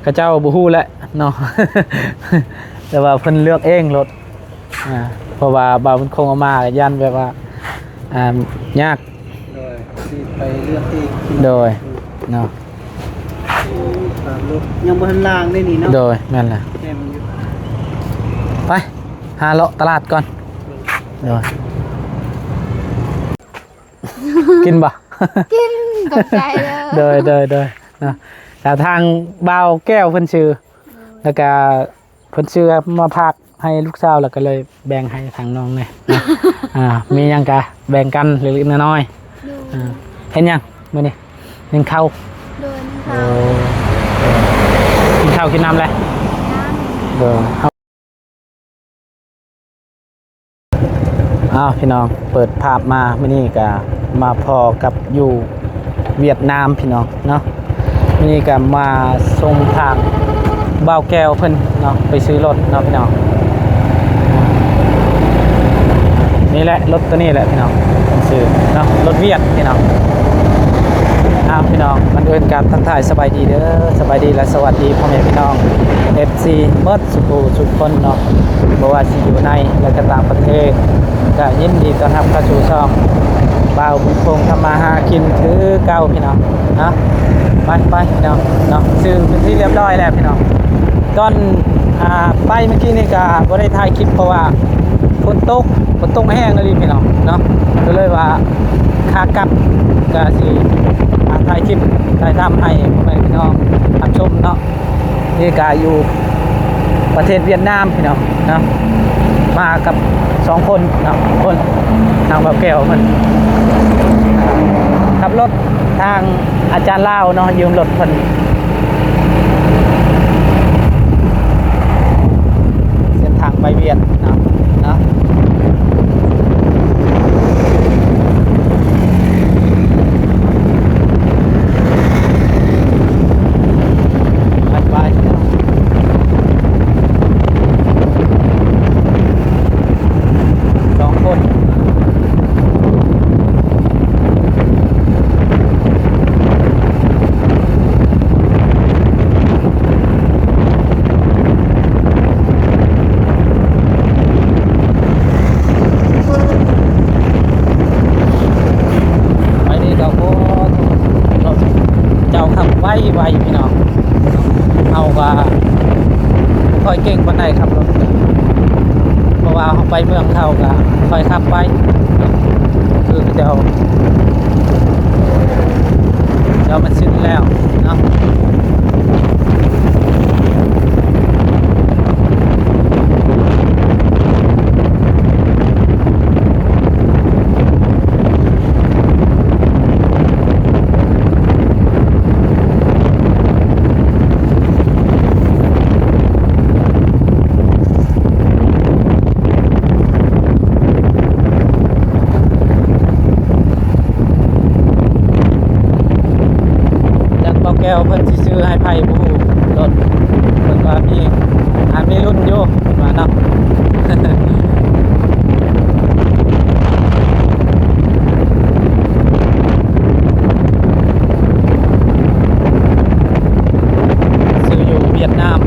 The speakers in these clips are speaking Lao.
ເຂົາເຈົ້າບໍ່ຮູ້ແຫຼະເນາະ ແຕ່ວ່າເພິ່ນເລືອກເອງໂລດ ອ່າ ເພາະວ່າບ່າວບຸນຄົງເອົາມາຢ້ານແບບວ່າ ອ່າ ຍາກ ໂດຍ ຊິໄປເລືອກເອງ ໂດຍ ເນາະ ຕາມລົດ ຍັງບໍ່ທັນລ້າງເດ້ນີ້ເນາະ ໂດຍ ແມ່ນແຫຼະ ແຕ່ມັນຢູ່ ໄປ ຫາເລາະຕະຫຼາດກ່ອນ ໂດຍ ກິນບໍ່? ກິນ ຂອບໃຈເດີ ໂດຍ ໂດຍ ໂດຍ ເນາະ ແລ້ວທາງບ່າວແກ້ວເພິ່ນຊື້ ແລ້ວກະເພິ່ນຊື້ມາຝາກໃຫ້ລູກສາວ ແລ້ວກໍເລີຍແບ່ງໃຫ້ທາງນ້ອງແດ່ ອ່າ ມີຫຍັງກະແບ່ງກັນເລັກໆນ້ອຍໆ ໂດຍ ອ່າ ເຮັດຫຍັງມື້ນີ້? ໜຶ້ງເຂົ້າ ໂດຍ ໜຶ້ງເຂົ້າ ໂອ້ ກິນເຂົ້າກິນນ້ຳແລ້ວ? ຍັງ ໂດຍ ອ້າວ ພີ່ນ້ອງ ເປີດພາບມາມື້ນີ້ກະມາພໍ້ກັບຢູ່ຫວຽດນາມ ພີ່ນ້ອງເນາະ ມື້ນີ້ກະມາສົ່ງທາງບ່າວແກ້ວເພິ່ນເນາະ ໄປຊື້ລົດເນາະ ພີ່ນ້ອງ ນີ້ແຫຼະ ລົດໂຕນີ້ແຫຼະ ພີ່ນ້ອງ ເພິ່ນຊື້ເນາະ ລົດຫວຽດ ພີ່ນ້ອງ ອ້າວ ພີ່ນ້ອງ ກ່ອນອື່ນກະທັກທາຍສະບາຍດີເດີ ສະບາຍດີ ແລະ ສະຫວັດດີພໍ່ແມ່ພີ່ນ້ອງ ເອັຟຊີ ເບິດ ສູ່ຜູ້ສູ່ຄົນເນາະ ບໍ່ວ່າຊິຢູ່ໃນ ແລະ ກໍຕ່າງປະເທດ ກໍຍິນດີຕ້ອນຮັບເຂົ້າສູ່ຊ່ອງບ່າວບຸນຄົງທຳມາຫາກິນຄືເກົ່າ ພີ່ນ້ອງເນາະ ໄປໆ ພີ່ນ້ອງເນາະ ຊື້ເປັນທີ່ຮຽບຮ້ອຍແລ້ວ ພີ່ນ້ອງ ຕອນ ອ່າ ໄປມື້ກີ້ນີ້ກໍບໍ່ໄດ້ຖ່າຍຄລິບ ເພາະວ່າຝົນຕົກ ຝົນຕົກແຮງອີ່ຫຼີ ພີ່ນ້ອງເນາະ ກໍເລີຍວ່າຂາກັບກໍຊິ ອ່າ ຖ່າຍຄລິບ ຖ່າຍທຳໃຫ້ພໍ່ແມ່ພີ່ນ້ອງຮັບຊົມເນາະ. ນີ້ກະຢູ່ປະເທດຫວຽດນາມ ພີ່ນ້ອງເນາະ ມາກັບສອງຄົນເນາະ ຄົນ ທາງບ່າວແກ້ວເພິ່ນຂັບລົດ ທາງອາຈານລາວເນາະ ຢືມລົດເພິ່ນ ເສັ້ນທາງໄປຫວຽດນາມເນາະ. ໄປ ໄປ ສອງຄົນ. ໄປນີ້ກໍ ໂອ້ ເຈົ້າຂັບໄວໆ ພີ່ນ້ອງ ເຮົາກໍບໍ່ຄ່ອຍເກັ່ງປານໃດຂັບລົດ ເພາະວ່າເຮົາໄປເມືອງເຂົາກໍຄ່ອຍຂັບໄປ ຄືເຂົາເຈົ້າ ເຈົ້າມັນຊິນແລ້ວເນາະ. ຈັກບໍ່ແກ້ວເພິ່ນຊິຊື້ໃຫ້ໃຜບໍ່ຮູ້ ລົດ ເພິ່ນວ່າມີ ອ່າ ມີລຸ້ນຢູ່ ເພິ່ນວ່າເນາະ. ຊື້ຢູ່ຫວຽດນາມ.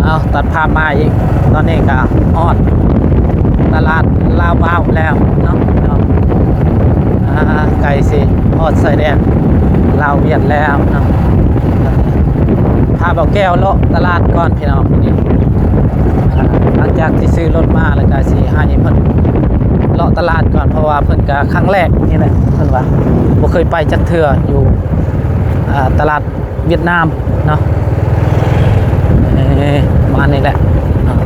ເອົາ ຕັດພາບມາອີກ ຕອນນີ້ກໍຮອດຕະຫຼາດລາວບາວແລ້ວເນາະ ພີ່ນ້ອງ. ອ່າ ໃກ້ຊິຮອດຊາຍແດນລາວຫວຽດແລ້ວເນາະ. ພາບ່າວແກ້ວເລາະຕະຫຼາດກ່ອນ ພີ່ນ້ອງ ມື້ນີ້. ອ່າ ຫຼັງຈາກທີ່ຊື້ລົດມາແລ້ວກໍຊິໃຫ້ເພິ່ນເລາະຕະຫຼາດກ່ອນ ເພາະວ່າເພິ່ນກໍຄັ້ງແລກນີ້ແຫຼະ ເພິ່ນວ່າບໍ່ເຄີຍໄປຈັກເທື່ອຢູ່ ອ່າ ຕະຫຼາດ ຫວຽດນາມເນາະ. ເອີ ປະມານນີ້ແຫຼະເນາະ.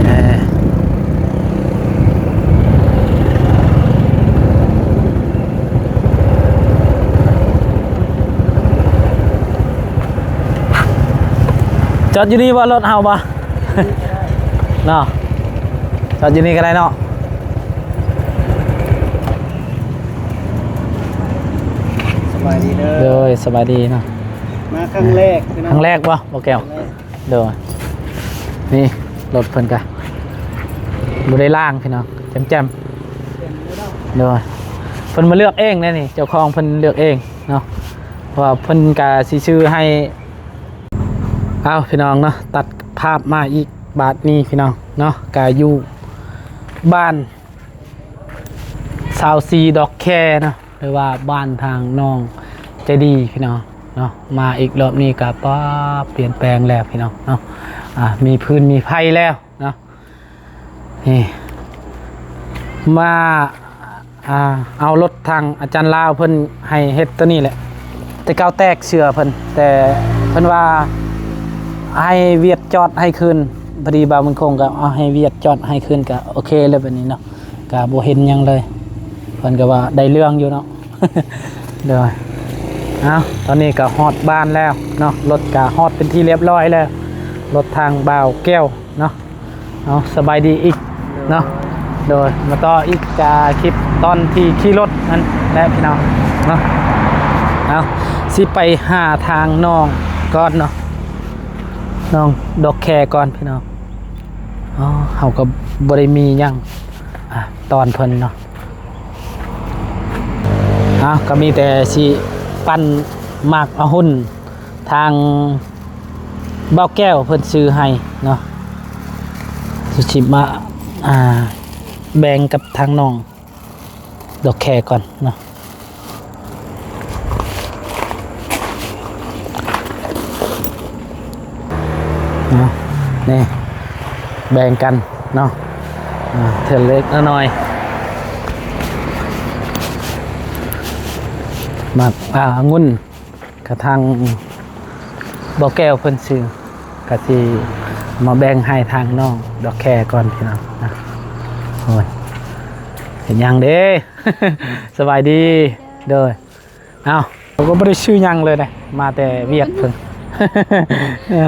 ເອີ ຈອດຢູ່ນີ້ບໍ່ ລົດເຮົາບໍ່? ເນາະ. ຈອດຢູ່ນີ້ກໍໄດ້ເນາະ. ສະບາຍດີເດີ. ໂດຍ ສະບາຍດີເນາະ. ມາຄັ້ງແລກພີ່ນ້ອງ. ຄັ້ງແລກບໍ່ ບໍ່ແກ້ວ? ຄັ້ງແລກ. ໂດຍ ນີ້ລົດເພິ່ນກະບໍ່ໄດ້ລ້າງພີ່ນ້ອງ ແຈ່ມໆ. ໂດຍ ເພິ່ນມາເລືອກເອງເດ້ນີ້ ເຈົ້າຂອງເພິ່ນເລືອກເອງເນາະ ເພາະວ່າເພິ່ນກະຊິຊື້ໃຫ້. ເອົາ ພີ່ນ້ອງເນາະ ຕັດພາບມາອີກບາດນີ້ພີ່ນ້ອງເນາະ ກະຢູ່ບ້ານ ຊາວສີ່ ດອກແຄເນາະ ຫຼືວ່າບ້ານທາງນ້ອງໃຈດີພີ່ນ້ອງເນາະ. ມາອີກລອບນີ້ກະ ປ້າ ປ່ຽນແປງແລ້ວພີ່ນ້ອງເນາະ. ອ່າ ມີພື້ນມີໄຟແລ້ວເນາະ. ນີ້ ມາ ອ່າ ເອົາລົດທາງອາຈານລາວເພິ່ນໃຫ້ເຮັດໂຕນີ້ແຫຼະ. ແຕ່ເກົ່າແຕກເຊື່ອເພິ່ນ ແຕ່ເພິ່ນວ່າໃຫ້ວຽດຈອດໃຫ້ຄືນ. ພໍດີບ່າວບຸນຄົງກໍເອົາໃຫ້ວຽດຈອດໃຫ້ຄືນ ກໍໂອເຄເລີຍບາດນີ້ເນາະ ກໍບໍ່ເຫັນຫຍັງເລີຍ. ເພິ່ນກໍວ່າໄດ້ເລື່ອງຢູ່ເນາະ. ໂດຍ ເອົາ ຕອນນີ້ກໍຮອດບ້ານແລ້ວເນາະ ລົດກໍຮອດເປັນທີ່ລຽບຮ້ອຍແລ້ວ ລົດທາງບ່າວແກ້ວເນາະ. ເອົາ ສະບາຍດີອີກເນາະ. ໂດຍ ມາຕໍ່ອີກຈາກຄລິບຕອນທີ່ຂີ່ລົດນັ້ນແຫຼະພີ່ນ້ອງເນາະ. ເອົາ ຊິໄປຫາທາງນ້ອງກ່ອນເນາະ ນ້ອງດອກແຄກ່ອນພີ່ນ້ອງ. ອໍ ເຮົາກໍບໍ່ໄດ້ມີຫຍັງ ອ່າ ຕອນເພິ່ນເນາະ. ເອົາ ກໍມີແຕ່ຊິປັ່ນໝາກອະຫຸ່ນ ທາງບ່າວແກ້ວເພິ່ນຊື້ໃຫ້ເນາະ ຊິ ຊິມາ ອ່າ ແບ່ງກັບທາງນ້ອງດອກແຄກ່ອນເນາະ. ເນາະ ນີ້ ແບ່ງກັນເນາະ ອ່າ ເທື່ອເລັກເທື່ອນ້ອຍ. ໝາກ ອ່າ ອະງຸ່ນ ກະທາງບ່າວແກ້ວເພິ່ນຊື້ ກະຊິມາແບ່ງໃຫ້ທາງນ້ອງດອກແຄກ່ອນພີ່ນ້ອງນະ. ໂອ້ຍ ເຮັດຫຍັງເດ້? ສະບາຍດີ. ໂດຍ ເອົ້າ ເຮົາກໍບໍ່ໄດ້ຊື້ຫຍັງເລີຍເດ້ ມາແຕ່ວຽກເພິ່ນ ເອີ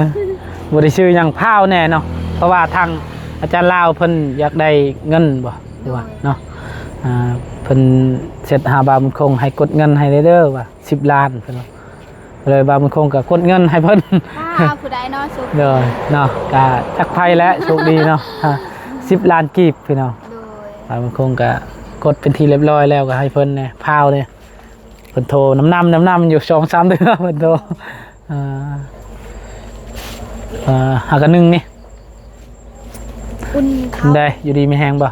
ບໍ່ໄດ້ຊື້ຫຍັງ ພ້າວແດ່ເນາະ ເພາະວ່າທາງອາຈານລາວເພິ່ນຢາກໄດ້ເງິນບໍ່ ຫຼືວ່າເນາະ ອ່າ ເພິ່ນເຊັດຫາບ່າວບຸນຄົງໃຫ້ກົດເງິນໃຫ້ເດີວ່າ ສິບລ້ານ ເພິ່ນວ່າ ເລີຍບ່າວບຸນຄົງກໍກົດເງິນໃຫ້ເພິ່ນ. ອ້າວ ຜູ້ໃດເນາະ ໂຊກດີ ໂດຍເນາະ ກະຈັກໃຜແຫຼະ ໂຊກດີເນາະ ສິບລ້ານກີບພີ່ນ້ອງ. ໂດຍ ບ່າວບຸນຄົງກໍກົດເປັນທີ່ລຽບຮ້ອຍແລ້ວ ກໍໃຫ້ເພິ່ນແດ່ ພ້າວແດ່ ເພິ່ນໂທນຳໆ ນຳໆ ຢູ່ສອງສາມເທື່ອ ເພິ່ນໂທ ເອີ ເອີ ຫາກະໜຶ່ງນີ້ ອຸ່ນເຂົ້າ ໄດ້ຢູ່ດີມີແຮງບໍ່?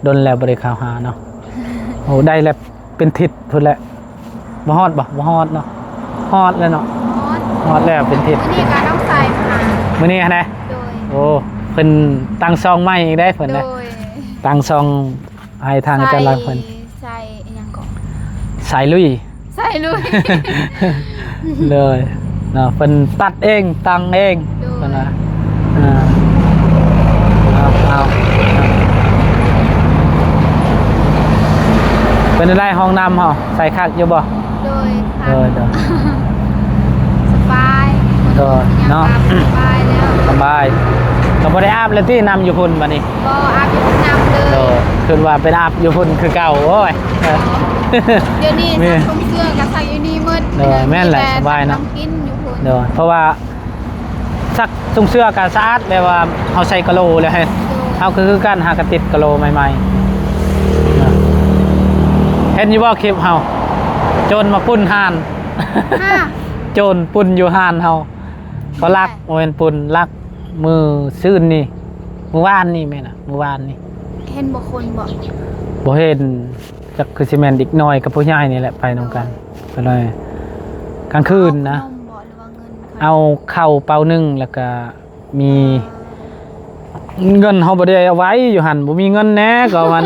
ດົນແລ້ວບໍ່ໄດ້ເຂົ້າຫາເນາະ. ໂອ້ ໄດ້ແລ້ວເປັນທິດພຸ້ນແຫຼະ. ບໍ່ຮອດບໍ່? ບໍ່ຮອດເນາະ. ຮອດແລ້ວເນາະ. ຮອດ ຮອດແລ້ວເປັນທິດ. ມື້ນີ້ກໍນ້ອງຊາຍມາຫາ. ມື້ນີ້ຫັ້ນນະ? ໂດຍ. ໂອ້ ເພິ່ນຕັ້ງຊ່ອງໃໝ່ອີກເດ້ເພິ່ນນະ. ໂດຍ. ຕັ້ງຊ່ອງໃຫ້ທາງອາຈານລັກເພິ່ນ. ສາຍ ສາຍອີ່ຫຍັງເກາະ? ສາຍລຸຍ. ສາຍລຸຍ ເລີຍເນາະ ເພິ່ນຕັດເອງ ຕັ້ງເອງ ໂດຍ ເພິ່ນວ່າ ເອີ ເອົາ ເອົາ ເປັນໃດ ຫ້ອງນ້ຳເຮົາໃສ່ຄັກຢູ່ບໍ່? ໂດຍ ໂດຍ ໂດຍ ສະບາຍ ໂດຍ ເນາະ ສະບາຍແລ້ວ ສະບາຍ ກໍບໍ່ໄດ້ອາບແລ້ວຕິ ນ້ຳຢູ່ພຸ້ນບາດນີ້? ບໍ່ ອາບຢູ່ພຸ້ນນ້ຳເລີຍ ໂດຍ ຄືວ່າໄປອາບຢູ່ພຸ້ນຄືເກົ່າ ໂອ້ຍ ດຽວນີ້ ເອີ ຊັກຖົງເສື້ອກໍຊັກຢູ່ນີ້ໝົດ ໂດຍ ແມ່ນແຫຼະ ສະບາຍເນາະ ກິນຢູ່ພຸ້ນ ໂດຍ ເພາະວ່າຊັກຖົງເສື້ອກໍສະອາດ ແບບວ່າເຮົາໃສ່ກະໂຫຼແລ້ວ ໂດຍ ເຮົາກໍຄືກັນ ຫາກໍຕິດກະໂຫຼໃໝ່ໆ ເຫັນຢູ່ບໍ່ຄລິບເຮົາ ໂຈນມາປຸ້ນຮ້ານ ໂຈນປຸ້ນຢູ່ຮ້ານເຮົາ ເຂົາລັກ ບໍ່ແມ່ນປຸ້ນ ລັກ ມື້ຊືນນີ້ ມື້ວານນີ້ແມ່ນນະ ມື້ວານນີ້ ເຫັນບໍ່ຄົນບໍ່? ບໍ່ເຫັນ ຈັກຄືຊິແມ່ນເດັກນ້ອຍກັບຜູ້ໃຫຍ່ນີ້ແຫຼະ ໄປນຳກັນ ໂດຍ ກໍເລີຍ ກາງຄືນນະ ເອົາເຂົ້າເປົາໜຶ່ງ ແລ້ວກະມີ ເອີ ເງິນເຮົາບໍ່ໄດ້ເອົາໄວ້ຢູ່ຫັ້ນ ບໍ່ມີເງິນແດ່ ກໍມັນ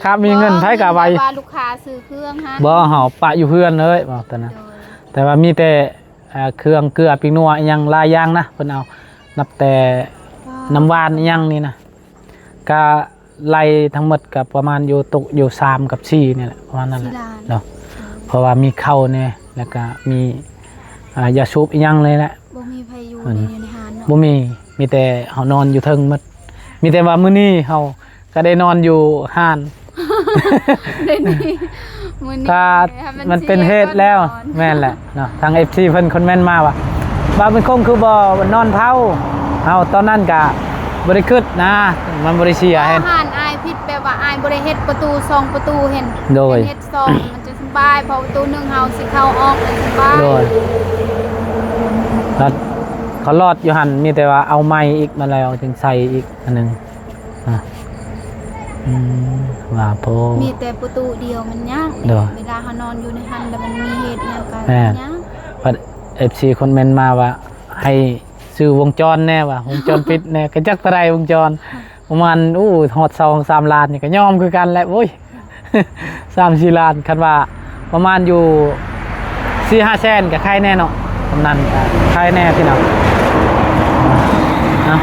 ຖ້າມີເງິນໃຜກໍເອົາໄວ້ ວ່າລູກຄ້າຊື້ເຄື່ອງຫັ້ນ ບໍ່ ເຮົາປະຢູ່ເຮືອນເລີຍ ເວົ້າຕອນນັ້ນ ໂດຍ ແຕ່ວ່າມີແຕ່ ອ່າ ເຄື່ອງເກືອ ປິງນົວ ອີ່ຫຍັງຫຼາຍຢ່າງນະ ເພິ່ນເອົາ ນັບແຕ່ ວ້າວ ນ້ຳຫວານອີ່ຫຍັງນີ້ນະ ກະໄລ່ທັງໝົດກະປະມານຢູ່ ຕົກຢູ່ສາມກັບສີ່ນີ້ແຫຼະ ປະມານນັ້ນແຫຼະ ສີ່ລ້ານ ເນາະ ເພາະວ່າມີເຂົ້າແດ່ ແລ້ວກະມີ ອ່າ ຢາສູບອີ່ຫຍັງນີ້ແຫຼະ ບໍ່ມີໃຜຢູ່ ອືມ ໃນ ໃນຮ້ານເນາະ ບໍ່ມີ ມີແຕ່ເຮົານອນຢູ່ເທິງໝົດ ມີແຕ່ວ່າມື້ນີ້ເຮົາ ກໍໄດ້ນອນຢູ່ຮ້ານ ເດນີ້ ມື້ນີ້ ກໍ ໃຫ້ມັນ ມັນເປັນເຫດແລ້ວ ເສຍກ່ອນນອນ. ແມ່ນແຫຼະເນາະ ທາງເອັຟຊີເພິ່ນຄອມເມັນມາວ່າ ບ່າວບຸນຄົງຄືບໍ່ນອນເຜົາ ເຮົາຕອນນັ້ນກະບໍ່ໄດ້ຄິດນະ ມັນບໍ່ໄດ້ເສຍ ເຫັນ ຮ້ານອ້າຍຜິດ ແບບວ່າອ້າຍບໍ່ໄດ້ເຮັດປະຕູສອງປະຕູ ເຫັນ ໂດຍ ເຮັດສອງ ມັນຈະສະບາຍ ເພາະປະຕູໜຶ່ງເຮົາຊິເຂົ້າອອກມັນສະບາຍ ໂດຍ ແລ້ວເຂົາລອດຢູ່ຫັ້ນ ມີແຕ່ວ່າເອົາໃໝ່ອີກ ມາແລ້ວຈຶ່ງໃສ່ອີກອັນໜຶ່ງ. ອ່າ ອືມ ວ່າໂພ ມີແຕ່ປະຕູດຽວມັນຍາກ ໂດຍ ເວລາເຮົານອນຢູ່ໃນຫັ້ນ ແລ້ວມັນມີເຫດຫຍັງກໍ ແມ່ນ ຍາກ. ພັດເອັຟຊີຄອມເມັນມາວ່າ ໃຫ້ຊື້ວົງຈອນແດ່ວ່າ ວົງຈອນປິດແດ່ ກໍຈັກເທົ່າໃດວົງຈອນ ປະມານ ໂອ້ ຮອດສອງສາມລ້ານນີ້ກໍຍອມຄືກັນແຫຼະ ໂອ້ຍ ສາມສີ່ລ້ານ ຄັນວ່າປະມານຢູ່ສີ່ຫ້າແສນກໍໄຄແດ່ເນາະ ປະມານນັ້ນກໍໄຄແດ່ພີ່ນ້ອງເນາະ.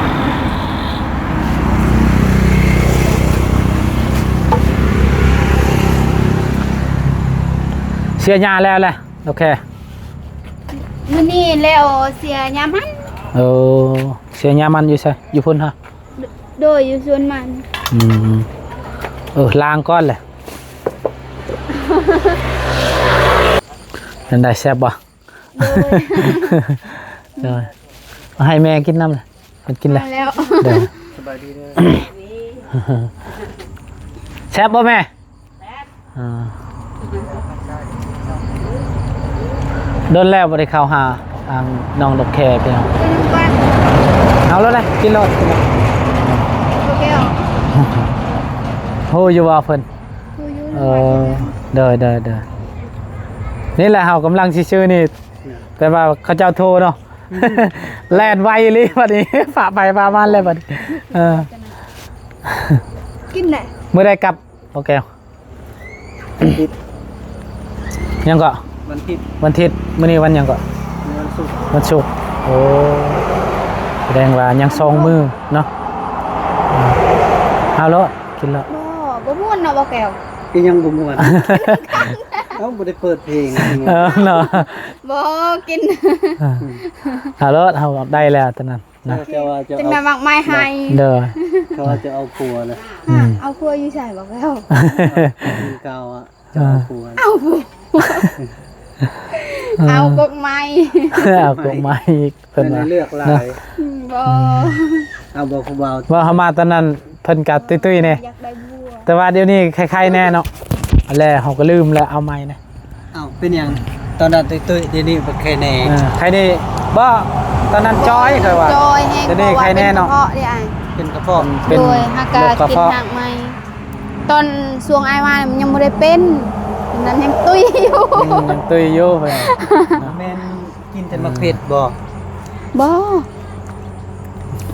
ເສຍຫຍ້າແລ້ວແຫຼະ ໂອເຄ ມື້ນີ້ແລ້ວເສຍຫຍ້າມັນ. ໂອ້ ເສຍຫຍ້າມັນຢູ່ໃສ? ຢູ່ພຸ້ນຫະ? ໂດຍ ຢູ່ສວນມັນ. ອືມ ເອີ ລ້າງກ່ອນແຫຼະ. ແນວໃດ ແຊບບໍ່? ໂດຍ ໂດຍ ເອົາໃຫ້ແມ່ກິນນຳ ເພິ່ນກິນແລ້ວ ແລ້ວ ໂດຍ ສະບາຍດີເດີ ແຊບບໍ່ແມ່? ອ່າ ດົນແລ້ວບໍ່ໄດ້ເຂົ້າຫາ ອ່າ ນ້ອງດອກແຄພີ່ນ້ອງ ເອົາໂລດເດ້ ກິນໂລດ ຮູ້ຢູ່ບໍ່ເພິ່ນ? ຮູ້ຢູ່ ເອີ ໂດຍໆໆ ນີ້ແຫຼະ ເຮົາກຳລັງຊິຊື້ນີ້ ແຕ່ວ່າເຂົາເຈົ້າໂທເນາະ ແລ່ນໄວອີ່ຫຼີບັດນີ້ ຟ້າໄປຟ້າມາແລ້ວບັດນີ້ ເອີ ກິນແຫຼະ ມື້ໃດກັບ ບໍ່ແກ້ວ? ວັນທິດ ຫຍັງເກາະ? ວັນທິດ ວັນທິດ ມື້ນີ້ວັນຫຍັງເກາະ? ວັນສຸກ ວັນສຸກ ໂອ້ ສະແດງວ່າຍັງສອງມື້ເນາະ ເອົາໂລດ ກິນໂລດ. ບໍ່ ບໍ່ມ່ວນເນາະ ບໍ່ແກ້ວ ຄືຫຍັງບໍ່ມ່ວນ? ເອົ້າ ບໍ່ໄດ້ເປີດເພງ ເອີ ເນາະ ບໍ່ ກິນ ເອົາໂລດ ເຮົາໄດ້ແລ້ວຕອນນັ້ນ ນະ ເຈົ້າວ່າຈະ ຈັ່ງໃດມັກໝາຍໃຫ້ ໂດຍ ເຂົາວ່າຈະເອົາຜົວນະ ອືມ ເອົາຜົວຢູ່ໃສບອກແລ້ວ ເຂົາວ່າຈະເອົາຜົວ ເອົາຜົວ ເອົາກົກໄມ້ ເອົາກົກໄມ້ອີກ ເພິ່ນວ່າເລືອກຫຼາຍ ບໍ່ ອືມ ເອົາບໍ່ຜູ້ບ່າວ ວ່າເຮົາມາຕອນນັ້ນເພິ່ນກະຕຸ້ຍໆແດ່ ຢາກໄດ້ຜົວ ແຕ່ວ່າດຽວນີ້ໄຄໆແດ່ເນາະ ແລ້ວເຮົາກໍລືມແລ້ວ ເອົາໃໝ່ນະ. ເອົ້າ ເປັນຫຍັງ ຕອນນັ້ນຕຸ້ຍໆ ດຽວນີ້ບໍ່ໄຄແດ່ ເອີ ໄຄແດ່ບໍ່ ຕອນນັ້ນຈ່ອຍ ຂ້ອຍວ່າ ຈ່ອຍແຮງ ດຽວນີ້ໄຄແດ່ເນາະ ເພາະເດ້ອ້າຍ ເປັນກະເພາະ ເປັນ ໂດຍ ຫາກະ ໂລກກະເພາະ ກິນຮາກໄມ້ ຕອນຊ່ວງອ້າຍມາຍັງບໍ່ໄດ້ເປັນ ຕອນນັ້ນຍັງຕຸ້ຍຢູ່ ອືມ ຍັງຕຸ້ຍຢູ່ເພິ່ນ ແມ່ນ ກິນແຕ່ໝາກເຜັດບໍ່? ບໍ່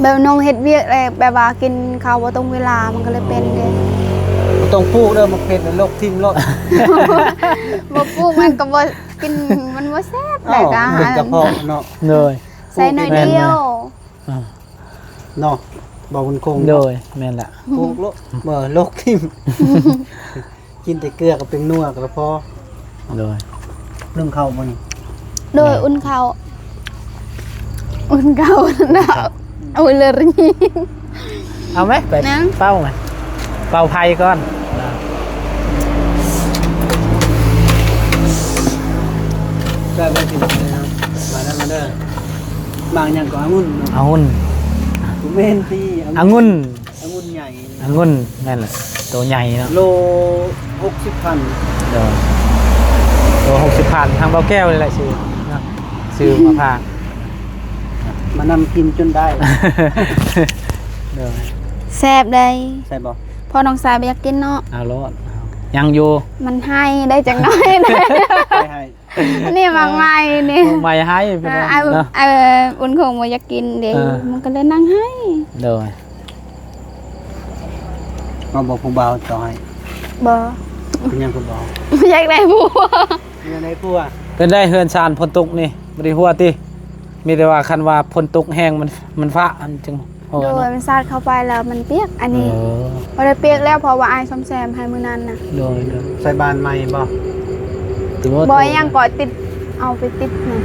ແບບນ້ອງເຮັດວຽກແລ້ວ ແບບວ່າກິນເຂົ້າບໍ່ຕົງເວລາ ມັນກໍເລີຍເປັນເດ້ ບໍ່ຕ້ອງປູກເດີ ໝາກເຜັດໂລກຖິ້ມໂລດ ບໍ່ປູກມັນກໍບໍ່ກິນ ມັນບໍ່ແຊບ ເອົ້າ ແລ້ວກໍເປັນກະເພາະເນາະ ໂດຍ ໃສ່ໜ້ອຍດຽວ ອ່າ ເນາະ ບໍ່ບຸນຄົງເນາະ ໂດຍ ແມ່ນລະ ປູກໂລດ ບໍ່ໂລກຖິ້ມ ກິນແຕ່ເກືອກັບແປ້ງນົວກໍພໍ ໂດຍ ໜຶ້ງເຂົ້າບໍ່ນີ້ ໂດຍ ແມ່ນ ອຸ່ນເຂົ້າ ອຸ່ນເຂົ້າເນາະ ເອົາເລີຍ ເອົາໄໝ ໄປ ນະ ເປົ່າໄໝ ເປົ່າໄຟກ່ອນ ໄດ້ບໍ່ກິນ ມາເດີ ມາເດີ ໝາກຫຍັງກໍອະງຸ່ນເນາະ ອະງຸ່ນ ບໍ່ແມ່ນຕິ ອະງຸ່ນ ອະງຸ່ນ ອະງຸ່ນໃຫຍ່ ອະງຸ່ນ ແມ່ນແຫຼະ ໂຕໃຫຍ່ເນາະ ໂລຫົກສິບພັນ ໂດຍ ໂລຫົກສິບພັນ ທາງເບົາແກ້ວນີ້ແຫຼະຊື້ເນາະ ຊື້ມາຝາກ ມານຳກິນຈົນໄດ້ ໂດຍ ແຊບເດ້ ແຊບບໍ່? ພໍ່ນ້ອງຊາຍບໍ່ຢາກກິນເນາະ ເອົາໂລດ ຍັງຢູ່ ມັນໄຫ້ໄດ້ຈັກໜ້ອຍ ໄປໃຫ້ ນີ້ໝາກໄມ້ນີ້ ໝາກໄມ້ໄຫ້ ເອີ ອ້າຍ ເນາະ ເອີ ອຸ່ນຄົງບໍ່ຢາກກິນເດ້ ເອີ ມັນກໍເລີຍນັ່ງໄຫ້ ໂດຍ ວ່າບໍ່ຜູ້ບ່າວເຈົ້າໃຫ້ ບໍ່ ເປັນຫຍັງຜູ້ບ່າວ ບໍ່ຢາກໄດ້ຜົວ ບໍ່ຢາກໄດ້ຜົວ ເປັນໄດເຮືອນຊານຝົນຕົກນີ້ ບໍ່ໄດ້ຮົ່ວຕິ ມີແຕ່ວ່າຄັນວ່າຝົນຕົກແຮງ ມັນ ມັນຟ້າ ອັນຈຶ່ງ ໂດຍ ມັນສາດເຂົ້າໄປແລ້ວມັນປຽກ ອັນນີ້ ເອີ ບໍ່ໄດ້ປຽກແລ້ວ ເພາະວ່າອ້າຍສ້ອມແຊມໃຫ້ມື້ນັ້ນນະ ໂດຍ ໂດຍ ໃສ່ບານໃໝ່ບໍ່? ບໍ່ ຫຍັງກໍຕິດ ເອົາໄປຕິດນະ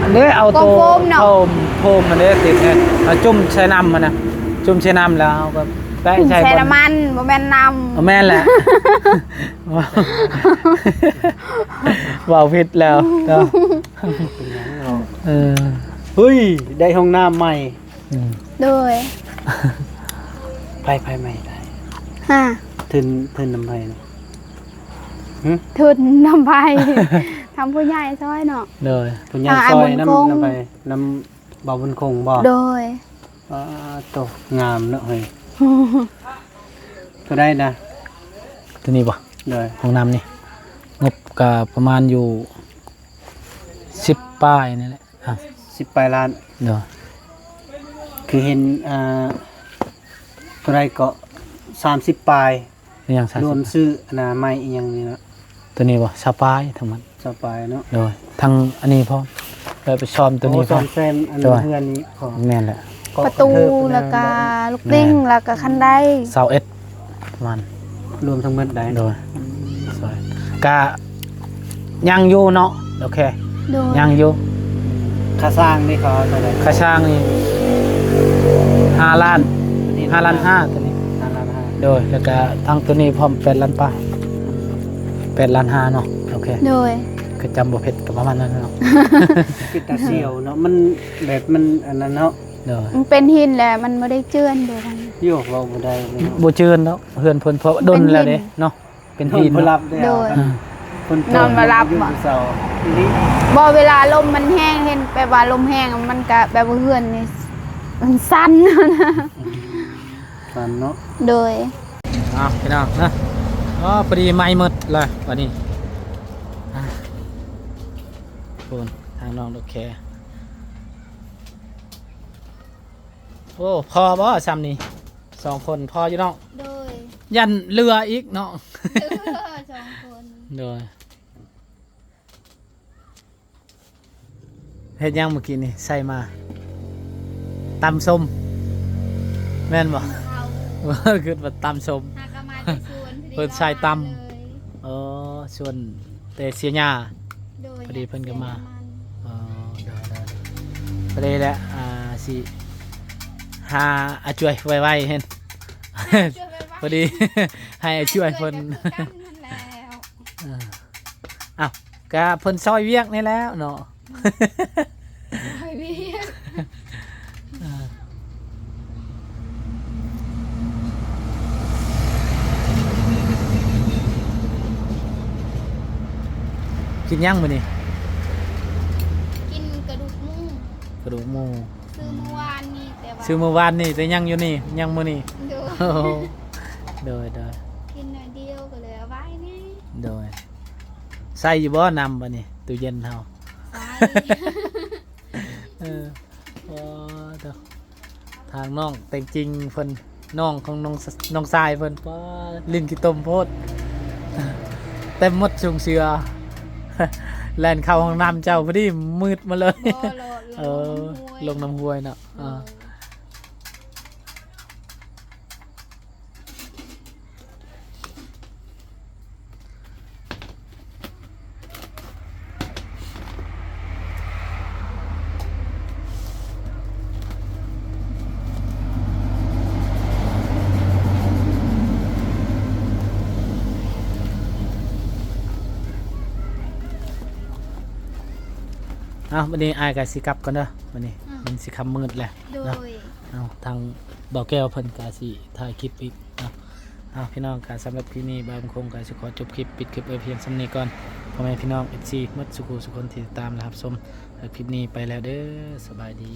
ອັນນີ້ເອົາໂຕໂຟມເນາະ ໂຟມ ໂຟມອັນນີ້ຕິດ ເອົາຈຸ່ມໃສ່ນ້ຳຫັ້ນນະ ຈຸ່ມໃສ່ນ້ຳແລ້ວເຮົາກໍ ໃສ່ ໃສ່ ໃສ່ ບ່ອນ ນ້ຳມັນ ບໍ່ແມ່ນນ້ຳ ເອີ ແມ່ນແຫຼະ ເວົ້າຜິດແລ້ວເນາະ ເອີ ເຮີ້ຍ ໄດ້ຫ້ອງນ້ຳໃໝ່ ອືມ ໂດຍ ໃຜ ໃຜໃໝ່ໄດ້ ຮະ ທຶນ ທຶນນຳໃຜນະ ຫື ທຶນນຳໃຜ ທາງຜູ້ໃຫຍ່ຊ່ອຍເນາະ ໂດຍ ຜູ້ໃຫຍ່ຊ່ອຍນຳ ນຳໃຜ ນຳບ່າວບຸນຄົງບໍ່ ໂດຍ ປາໂຕ ງາມເນາະເຮີ້ຍ ເທົ່າໃດນະ ໂຕນີ້ບໍ່ ໂດຍ ຫ້ອງນ້ຳນີ້ ງົບກະປະມານຢູ່ສິບປາຍນີ້ແຫຼະ ອ່ະ ສິບປາຍລ້ານ ໂດຍ ຄືເຫັນ ອ່າ ເທົ່າໃດເກາະ ສາມສິບປາຍ ອີຫຍັງ ສາມສິບ ລວມຊື້ອະນາໄມ້ອີຫຍັງນີ້ເນາະ ໂຕນີ້ບໍ່ ຊາວປາຍທັງໝົດ ຊາວປາຍເນາະ ໂດຍ ທັງອັນນີ້ພ້ອມ ແລ້ວໄປຊອມໂຕນີ້ ໂອ້ ຊອມແຊມອັນ ໂດຍ ເຮືອນນີ້ຂອງ ແມ່ນແຫຼະ ເກາະ ປະຕູ ກະເທີບ ແລ້ວກະ ແມ່ນ ລູກລິງ ແລ້ວກະຄັນໄດ ຊາວເອັດ ປະມານ ລວມທັງໝົດໄດ້ ໂດຍ ອືມ ກະຍັງຢູ່ເນາະ ໂອເຄ ໂດຍ ຍັງຢູ່ ຄ່າສ້າງນີ້ເຂົາເອົາເທົ່າໃດ ຄ່າສ້າງນີ້ຫ້າລ້ານ ຫ້າລ້ານຫ້າ ໂຕນີ້ ຫ້າລ້ານຫ້າ ໂດຍ ແລ້ວກະທັງໂຕນີ້ພ້ອມແປດລ້ານປາຍ ແປດລ້ານຫ້າເນາະ ໂອເຄ ໂດຍ ຄືຈຳບໍ່ຜິດກະປະມານນັ້ນເນາະ ເປັນຕາສ່ຽວເນາະ ມັນແບບມັນອັນນັ້ນເນາະ ໂດຍ ມັນເປັນຫີນແຫຼະ ມັນບໍ່ໄດ້ເຈື່ອນເດ້ ໂຍ ເວົ້າບໍ່ໄດ້ເລີຍເນາະ ບໍ່ເຈື່ອນເນາະ ເຮືອນເພິ່ນ ເພາະດົນແລ້ວເດ້ເນາະ ເປັນຫີນ ໂດຍ ນອນບໍ່ຫຼັບເດ້ ອືມ ນອນບໍ່ຫຼັບ ບໍ່ ບໍ່ ເວລາລົມມັນແຮງ ເຫັນແບບວ່າລົມແຮງ ມັນກະແບບວ່າເຮືອນນີ້ ມັນສັ່ນ ສັ່ນເນາະ ໂດຍ ອ້າວ ພີ່ນ້ອງເນາະ ອໍ ພໍດີໄມ້ໝົດລະບາດນີ້ ອ່າ ໂອ້ ທາງນ້ອງດອກແຄ ໂອ້ ພໍບໍ່ຊ່ຳນີ້ ສອງຄົນ ພໍຢູ່ເນາະ ໂດຍ ຢ້ານເຫຼືອອີກເນາະ ເຫຼືອສອງຄົນ ໂດຍ ເຮັດຫຍັງມື້ກີ້ນີ້ໃສ່ມາ ຕຳສົ້ມ ແມ່ນບໍ່ ເຂົ້າ ຄິດວ່າຕຳສົ້ມ ຫາກະມາແຕ່ສວນ ເພິ່ນໃສ່ຕຳ ເອີ ສວນແຕ່ເສຍຫຍ້າ ໂດຍ ພໍດີເພິ່ນກະມາ ເສຍນ້ຳມັນ ອໍ ໂດຍໆ ພໍດີແຫຼະ ອ່າ ຊິຫາອາຈວຍໄວໆ ເຫັນ ອາຈວຍໄວໆ ພໍດີໃຫ້ອາຈວຍເພິ່ນ ອາຈວຍກະຄືກັນຫັ້ນແຫຼະ ເອີ ອ້າວ ກະເພິ່ນຊ່ອຍວຽກນີ້ແຫຼະເນາະ ຊ່ອຍວຽກ ເອີ ກິນຫຍັງມື້ນີ້ ກິນກະດູກໝູ ກະດູກໝູ ຊື້ມື້ວານນີ້ ແຕ່ວ່າ ຊື້ມື້ວານນີ້ ແຕ່ຍັງຢູ່ນີ້ ຍັງມື້ນີ້ ໂດຍ ໂດຍໆ ກິນໜ້ອຍດຽວກະເລີຍເອົາໄວ້ແນ່ ໂດຍ ໃສ່ຢູ່ບໍ່ນ້ຳບາດນີ້ ຕູ້ເຢັນເຮົາ ໃສ່ ເອີ ໂອ້ ໂທ້ ທາງນ້ອງແຕ່ງຈິງເພິ່ນ ນ້ອງຂອງນ້ອງ ນ້ອງຊາຍເພິ່ນ ປ້າ ຫຼິ້ນຂີ້ຕົມໂພດ ເຕັມໝົດຊຸງເສືອ ແລ່ນເຂົ້າຫ້ອງນ້ຳເຈົ້າ ພໍດີມືດມາເລີຍ ບໍ່ ເອີ ລົງນ້ຳຫ້ວຍເນາະ ເອີ ໂດຍ ເອົ້າ ບາດນີ້ອ້າຍກະຊິກັບກ່ອນເດີ ບາດນີ້ ອືມ ມັນຊິຄ່ຳມືດແລ້ວ ໂດຍ ເນາະ. ເອົາ ທາງບ່າວແກ້ວເພິ່ນກະຊິຖ່າຍຄລິບອີກເນາະ. ເອົາ ພີ່ນ້ອງ ກະສຳລັບຄລິບນີ້ ບ່າວບຸນຄົງກະຊິຂໍຈົບຄລິບ ປິດຄລິບໄວ້ພຽງສ່ຳນີ້ກ່ອນ. ພໍ່ແມ່ພີ່ນ້ອງ ເອັຟຊີ ໝົດສູ່ຜູ້ສູ່ຄົນທີ່ຕິດຕາມ ແລະ ຮັບຊົມຄລິບນີ້ໄປແລ້ວເດີ ສະບາຍດີ.